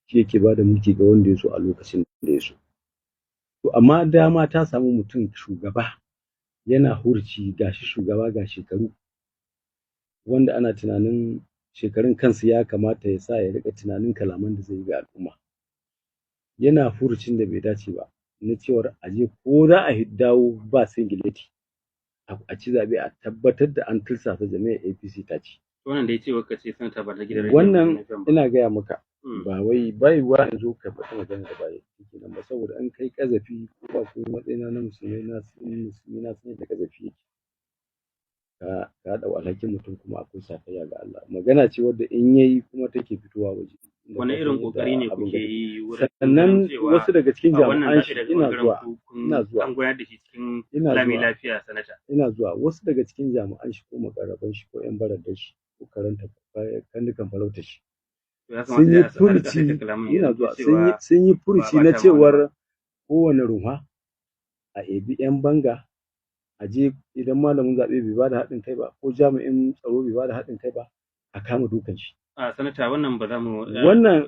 Shi yake bada mulki ga wanda ya so a lokacin da ya so. To amma dama ta samu mutum shugaba yana hurci, gashi shugaba, ga shekaru, wanda ana tunanin shekarun kansu ya kamata ya sa ya riƙa tunanin kalaman da zai yi ga al'umma, yana furucin da bai dace ba na cewar aje ko za a dawo ba singileti a ci zaɓe, a tabbatar da an tursasa jam'iyyar APC ta ci. Wannan dai cewar ka ce, sanata, ba ta gidan rediyon Wannan FM ba. Ina gaya maka, ba wai bai yiwuwa in zo ka faɗi magana da ba kenan ba, saboda an kai ƙazafi ko ba ko matsayina na musulmai, na san musulmi, na san yadda ƙazafi yake. Ka ɗau alhakin mutum, kuma akwai sakayya ga Allah. Magana ce wadda in yayi kuma take fitowa waje. Wani irin kokari ne kuke yi wurin Sannan ganin cewa wasu daga cikin a wannan jami'an zaɓe shi daga ina ɓangaren zuwa ku kun ina zuwa an gudanar da shi cikin ina lami zuwa lafiya, sanata? Ina zuwa. Wasu daga cikin jami'an shi ko muƙarraban shi ko ƴan baradar shi ko karnukan farautar shi To ya sun kamata yi dai a riƙa furuci saita kalaman ya ina zanto zuwa, sun yi cewa sun yi ba furuci na ɓata ma wani ba. cewar kowane rumfa a ebi ƴan banga a je, idan malamin zaɓe bai bada haɗin kai ba ko jami'in tsaro bai bada haɗin kai ba, a kama dukan shi. A sanata, wannan ba za mu Wannan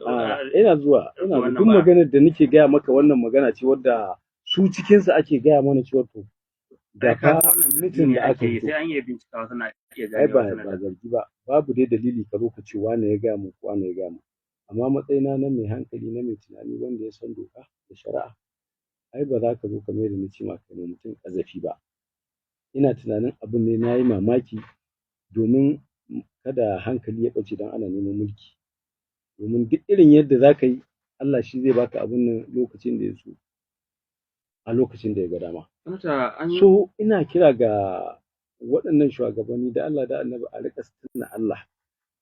ina zuwa, ina zuwa. wannan Duk ba. maganar da nake gaya maka, wannan magana ce wadda su cikinsu ake gaya mana cewa to ga Ai ka fa wannan zargi mitin ne da aka ake yi, fito. sai an iya bincikawa sannan a iya Ai ganewa, ba ba sanata. zargi ba, babu dai dalili ka zo ka ce wane ya gaya mun ko wane ya gaya mun. Amma matsayina na mai hankali, na mai tunani, wanda ya san doka da shari'a, ai ba za ka zo kamar yadda na ce ma kai ma mutum ƙazafi ba. Ina tunanin abun ne na yi mamaki, domin kada hankali ya ɓace don ana neman mulki. Domin duk irin yadda za ka yi, Allah shi zai baka abun nan lokacin da ya so, a lokacin da ya ga dama. Sanata, an yi So ina kira ga waɗannan shugabanni da Allah da Annabi a riƙa tuna Allah.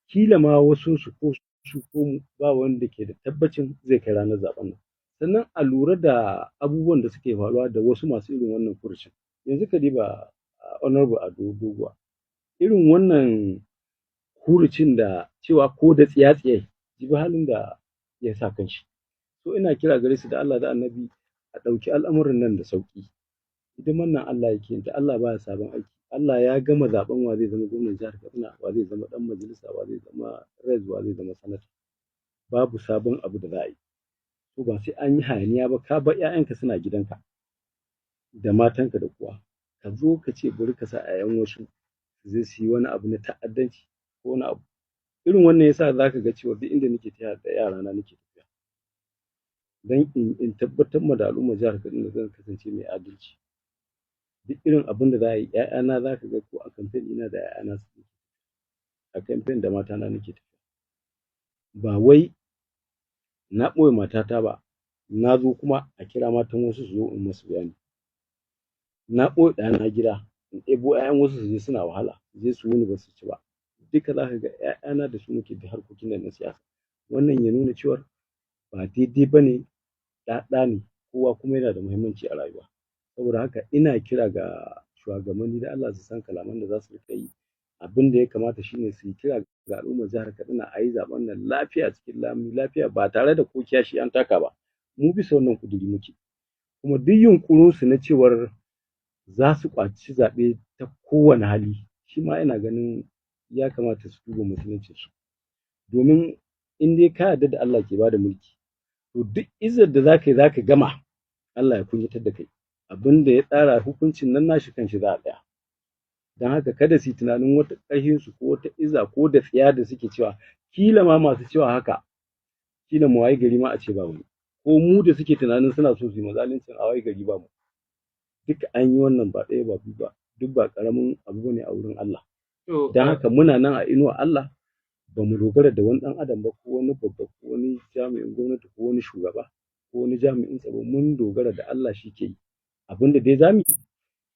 Kila ma wasu su ko su ko mu, ba wanda ke da tabbacin zai kai ranar zaɓen nan. Sannan a lura da abubuwan da suke faruwa da wasu masu irin wannan furucin. Yanzu ka diba Honorable Ado Doguwa. Irin wannan furucin da cewa ko da tsiya-tsiyai, jibi halin da ya sa kanshi. So ina kira gare su da Allah da Annabi a ɗauki al'amuran nan da sauƙi. Hidiman nan Allah yake yin ta, Allah baya sabon aiki. Allah ya gama zaɓen wa zai zama gwamnan jihar Katsina, wa zai zama ɗan majalisa, wa zai zama res, wa zai zama sanata. Babu sabon abu da za a yi. To ba sai an yi hayaniya ba, ka bar 'ya'yanka suna gidanka da matanka da kowa. Ka zo ka ce bari ka sa 'ya'yan wasu su je su yi wani abu na ta'addanci ko wani abu. Irin wannan yasa za ka ga cewa duk inda nake tafiya da yarana nake tafiya. Don in tabbatar ma da al'ummar jihar Katsina zan kasance mai adalci. Duk irin abun da za a yi, 'ya'yana za ka ga ko a kamfen ɗina da 'ya'yana suke. A kamfen da matana nake tafiya. Ba wai na ɓoye matata ba, na zo kuma a kira matan wasu su zo in musu bayani. Na ɓoye ɗana gida, in ɗebo 'ya'yan wasu su je suna wahala, su je su wuni ba su ci ba. Duka za ka ga 'ya'yana da su muke duk harkokin nan na siyasa. Wannan ya nuna cewar ba daidai ba ne, ɗa ɗa ne, kowa kuma yana da muhimmanci a rayuwa. Saboda haka ina kira ga shugabanni da Allah su san kalaman da za su riƙa yi. Abin da ya kamata shine su yi kira ga al'ummar jihar Katsina a yi zaɓen nan lafiya, cikin lami lafiya, ba tare da ko kiyashi an taka ba. Mu bisa wannan ƙuduri muke. Kuma duk yunƙurinsu na cewar za su ƙwaci zaɓe ta kowane hali, shi ma ina ganin ya kamata su duba musuluncinsu. Domin in dai ka yarda da Allah ke bada mulki, to duk izzar da za ka yi za ka gama, Allah ya kunyatar da kai. Abin da ya tsara hukuncin nan nashi kan shi za a tsaya. Don haka kada su yi tunanin wata ƙarfinsu ko wata izza ko da tsiya da suke cewa, kila ma masu cewa haka, kila mu wayi gari ma a ce ba wani. Ko mu da suke tunanin suna so su yi ma zaluncin, a wayi gari ba mu. Duka an yi wannan ba ɗaya ba biyu ba, duk ba ƙaramin abu bane a wurin Allah. To Don haka muna nan a inuwar Allah, ba mu dogara da wani ɗan adam ba ko wani babba ko wani jami'in gwamnati ko wani shugaba ko wani jami'in tsaro. Mun dogara da Allah, shi ke yi. Abin da dai za mu yi,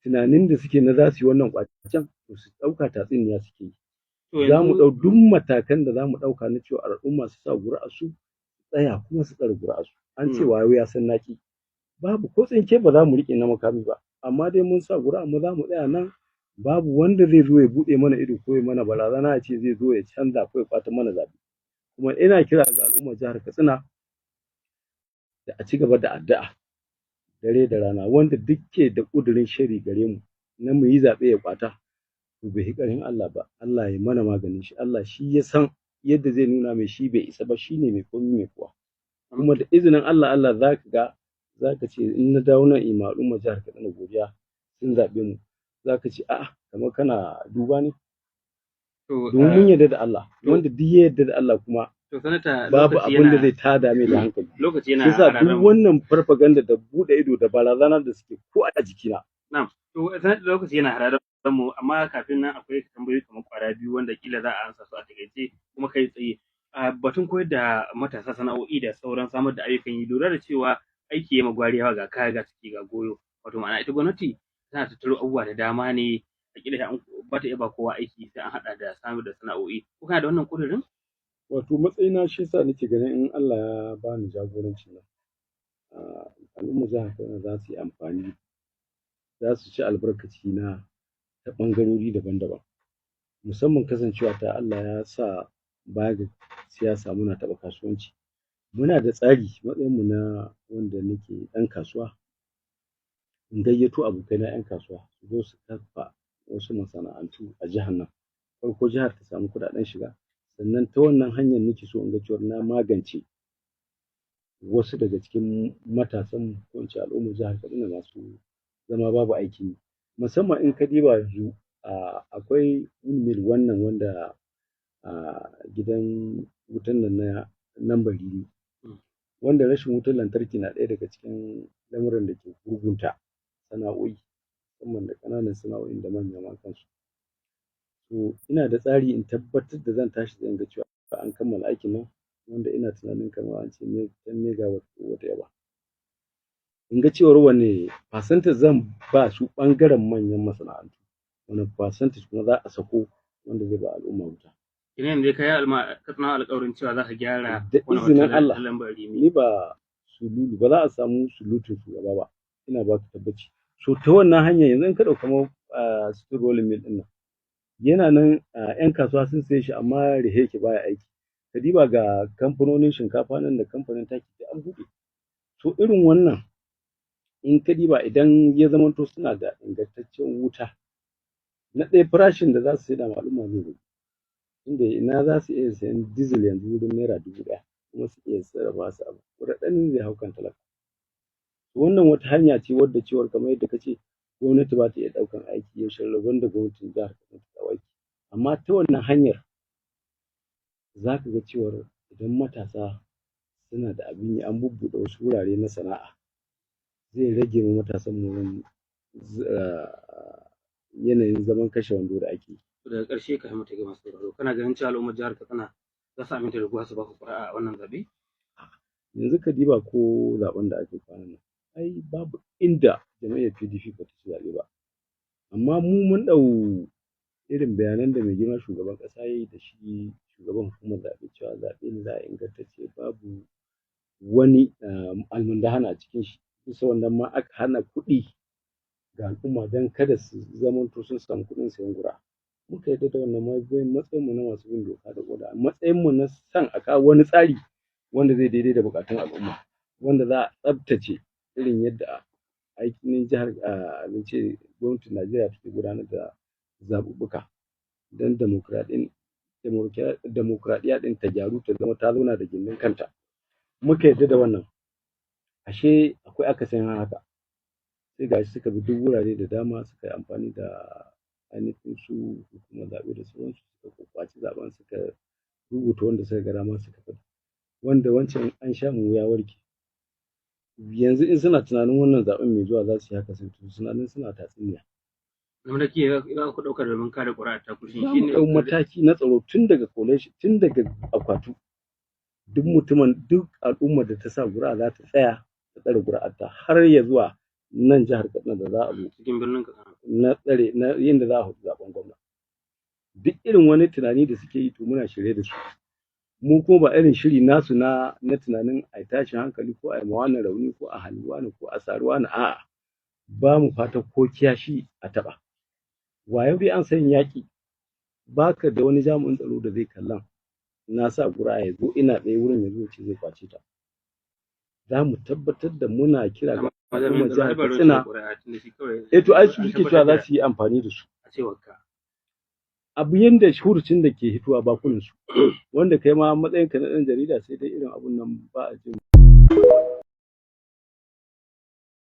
tunanin da suke na za su yi wannan ƙwacen, to su ɗauka tatsuniya suke yi. To Za mu yanzu ɗau duk matakan da za mu ɗauka na cewa al'umma su sa ƙuri'arsu, tsaya kuma su tsare ƙuri'arsu. An ce wayo ya san naƙi. Babu ko tsinke ba za mu riƙe na makami ba, amma dai mun sa ƙuri'ar mu, za mu tsaya nan, babu wanda zai zo ya buɗe mana ido ko ya mana barazana ya ce zai zo ya canza ko ya ƙwatar mana zaɓe. Kuma ina kira ga al'ummar jihar Katsina da a ci gaba da addu'a dare da rana. Wanda duk ke da ƙudurin sharri gare mu na mu yi zaɓe ya ƙwata, to bai fi ƙarfin Allah ba. Allah ya mana maganin shi. Allah shi ya san yadda zai nuna mai shi bai isa ba, shi ne mai komi mai kowa. Kuma da izinin Allah, Allah za ka ga, za ka ce in na dawo nan in ma al'ummar jihar Katsina godiya sun zaɓe mu, za ka ce a'a, kamar kana duba ne. To, domin mun yarda da Allah, to- wanda duk ya yarda da Allah kuma to sanata, babu lokaci abin da yana zai tada mai da hankali. Lokaci yana Shi yasa hararen duk mu. wannan farfaganda da buɗe ido da barazana da suke ko a jikina. To sanata, lokaci yana hararen mu, amma kafin nan akwai tambayoyi kamar kwara biyu wanda kila za a ansa su a takaice kuma kai tsaye. A batun koyar da matasa sana'o'i da sauran samar da ayyukan yi, lura da cewa aiki ya magwari yawa, ga kaya ga ciki ga goyo. Wato ma'ana ita gwamnati tana tattaro abubuwa da dama ne, a kila an ba ta iya ba kowa aiki sai an haɗa da samar da sana'o'i. Ko kana da wannan ƙudurin? Wato matsayina shi yasa nake ganin in Allah ya bani jagorancin nan, al'ummar jihar Katsina za su yi amfani, za su ci albarkaci na ta ɓangarori daban-daban, musamman kasancewa ta Allah ya sa baya ga siyasa muna taɓa kasuwanci, muna da tsari. Matsayinmu na wanda nake ɗan kasuwa, in gayyato abokaina 'yan kasuwa su zo su kafa wasu masana'antu a jihar nan. Farko jihar ta samu kuɗaɗen shiga, sannan ta wannan hanyar nake so in ga cewa na magance wasu daga cikin matasan, ko in ce al'ummar jihar Katsina masu zama babu aikin yi. Musamman in ka diba yanzu, akwai windmill wannan wanda a gidan wutan nan na Namba Rimi, wanda rashin wutar lantarki na ɗaya daga cikin lamuran da ke gurgunta sana'o'i, musamman da ƙananan sana'o'in da manya ma kansu. To ina da tsari in tabbatar da zan tashi in ga cewa an kammala aikin nan, wanda ina tunanin kamar an ce 10 megawatt ko whatever, in ga cewar wane percentage zan ba su ɓangaren manyan masana'antu, wane percentage kuma za a sako wanda zai ba al'umma wuta. Ina yanzu ka yi alma Katsinawa alƙawarin cewa za ka gyara Da wannan izinin hotel Allah. na Lambar Rimi. Ni ba sululu ba, za a samu sulutun shugaba ba, ina ba ka tabbaci. So ta wannan hanyar, yanzu in ka ɗauka kamar steel rolling mill ɗin nan, yana nan, 'yan kasuwa sun saye shi amma rihe yake, baya aiki. Ka diba ga kamfanonin shinkafa nan da kamfanin taki duk an buɗe. So irin wannan, in ka diba, idan ya zamanto suna da ingantaccen wuta, na ɗaya farashin da za su saida ma al'umma zai ragu. Tunda ina za su iya sayan diesel yanzu wurin ₦1,000 kuma su iya sarrafa su abu kuɗaɗen zai hau kan talaka. Wannan wata hanya ce wadda cewar kamar yadda ka ce gwamnati ba ta iya ɗaukan aiki, yaushe rabon da gwamnatin jihar Katsina ta ɗau aiki. Amma ta wannan hanyar za ka ga cewar idan matasa suna da abin yi, an bubbuɗe wasu wurare na sana'a, zai rage ma matasan mu yanayin zaman kashe wando da ake yi. Daga ƙarshe, kafin mu tafi, masu sauraro, kana ganin cewa al'ummar jihar Katsina za su aminta da ku su ba ku ƙuri'a a wannan zaɓe? Yanzu ka diba ko zaɓen da aka yi kwanan nan, ai babu inda jam'iyyar PDP ba ta ci zaɓe ba. Amma mu mun ɗau irin bayanan da mai girma shugaban ƙasa ya yi da shi shugaban hukumar zaɓe, cewa zaɓe ne za a ingantacce, babu wani almundahana a cikin shi. Bisa wannan ma aka hana kuɗi ga al'umma don kada su zamanto sun samu kuɗin sayan ƙuri'a. Muka yarda da wannan matsayin mu na masu bin doka da oda, matsayin mu na son a kawo wani tsari wanda zai daidai da buƙatun al'umma, wanda za a tsaftace irin yadda aikin jihar, zan ce gwamnatin Najeriya take gudanar da zaɓuɓɓuka, don dimokuraɗiyya ɗin ta gyaru, ta zama ta zauna da gindin kanta. Muka yarda da wannan. Ashe akwai akasin haka, sai gashi suka bi duk wurare da dama, suka yi amfani da ainihin su hukumar zaɓe da sauransu, suka ƙwaci zaɓen, suka rubuta wanda suka ga dama suka faɗi, wanda wancan an sha mu ya warke. Yanzu in suna tunanin wannan zaɓen mai zuwa za su yi haka, sai tunanin suna tatsuniya. Wani mataki za ku ɗauka domin kare ƙuri'ar taku? Shin Za mu shine ɗau mataki na tsaro tun daga collation, tun daga akwatu. Duk mutumin, duk al'ummar da ta sa ƙuri'a za ta tsaya ta tsare ƙuri'arta har ya zuwa nan jihar Katsina da za a zo cikin birnin Katsina. Na tsare na yadda za a hudu zaɓen gwamna. Duk irin wani tunani da suke yi, to muna shirye da su. Mu kuma ba irin shiri nasu na tunanin a tashin hankali ko a yi ma wani rauni ko a halbi wani ko a sari wani, a'a, ba mu fatan ko kiyashi a taɓa. Wayo dai an san yaƙi, baka da wani jami'in tsaro da zai kalla na sa ƙuri'a ya zo ina tsaye wurin ya zo ya ce zai ƙwace ta. Za mu tabbatar da muna kira ga Amma jami'in al'ummar tsaro ai jihar ba ruwan shi Katsina. da ƙuri'a, tunda shi kawai Eh, to ai su an suke tabbatar cewa za da su yi amfani da su. A cewar ka. Abu yanda hurucin da ke hitowa bakunan su, wanda kai ma matsayinka na ɗan jarida sai dai irin abun nan ba a jin.